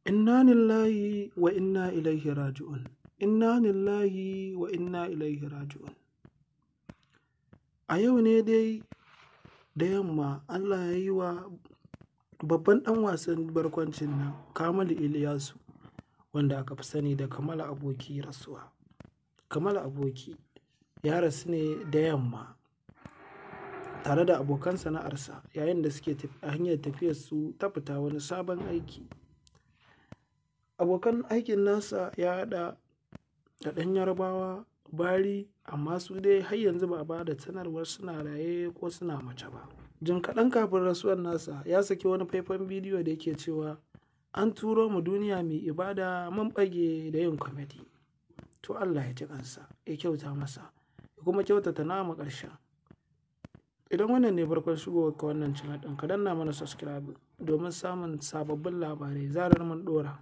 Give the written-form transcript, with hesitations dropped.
Inna lillahi wa inna ilaihi raji'un. Inna lillahi wa inna ilaihi raji'un. A yau ne dai da yamma Allah ya yi wa babban ɗan wasan barkwancin nan Kamalu Iliyasu, wanda aka fi sani da Kamalu Aboki, rasuwa. Kamalu Aboki ya rasu ne da yamma tare da abokan sana'arsa yayin da suke hanyar tafiyarsu ta fita wani sabon aiki. Abokan aikin nasa ya haɗa da ɗan Yarbawa Bari, amma su dai har yanzu ba a ba da sanarwar suna raye ko suna mace ba. Jim kaɗan kafin rasuwar nasa ya saki wani faifan bidiyo da yake cewa an turo mu duniya mai ibada mun ɓage da yin kwamedi. To Allah ya ji kansa, ya kyauta masa, ya kuma kyautata namu ƙarshen. Idan wannan ne farkon shigowar ka wannan channel ɗin, ka danna mana subscribe domin samun sababbin labarai zarar mun ɗora.